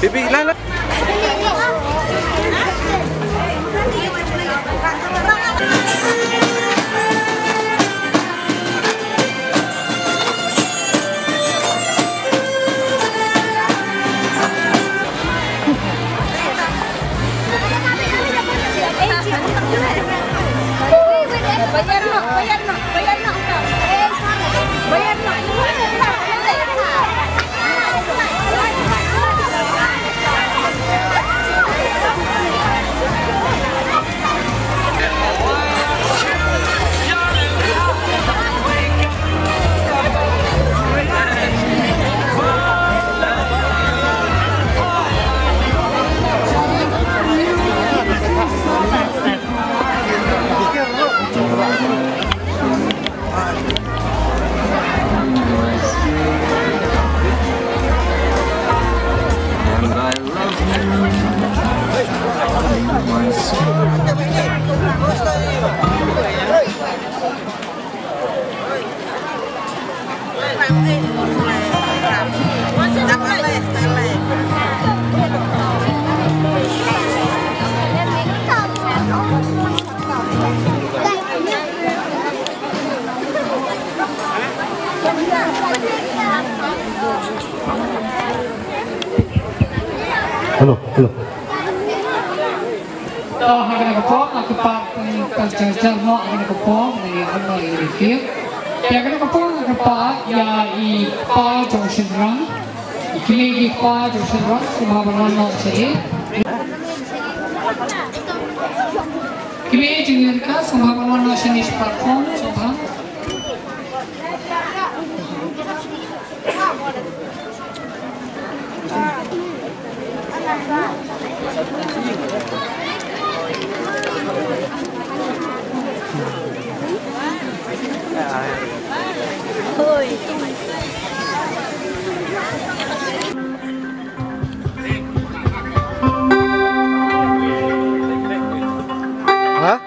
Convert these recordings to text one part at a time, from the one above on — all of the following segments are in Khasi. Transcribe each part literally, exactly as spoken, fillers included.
Bibi, la, la. Hello, hello. To ha kane ka por, ha ka part culture noh ha kane ka por, ngi ïa ong ïa ki. Te ha kane ka por, ha ka part ïa i kpa jong shynrang. I kmie i kpa jong shynrang, sngewbha ban wan noh sha i. Kmie jong i Rika, sngewbha ban wan noh sha i platform, sngewbha. Ha?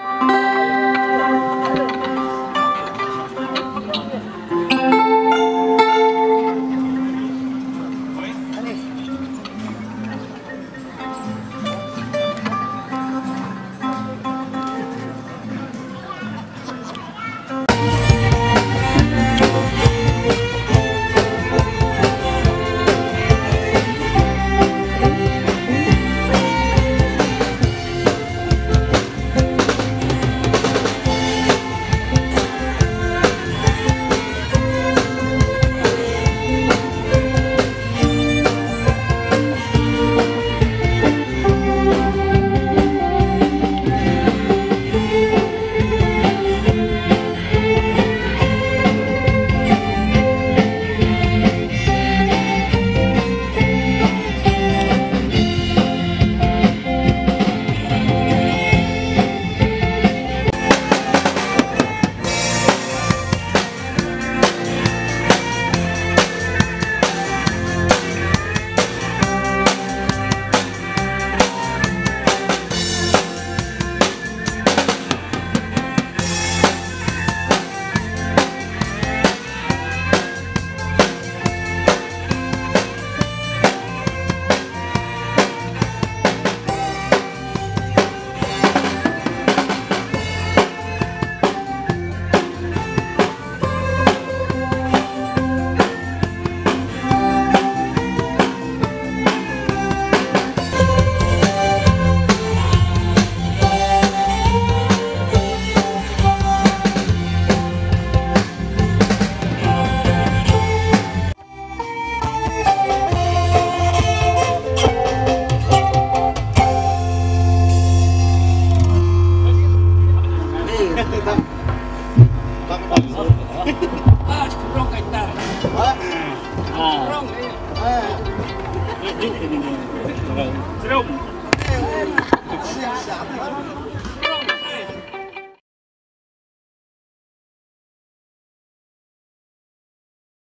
Serum.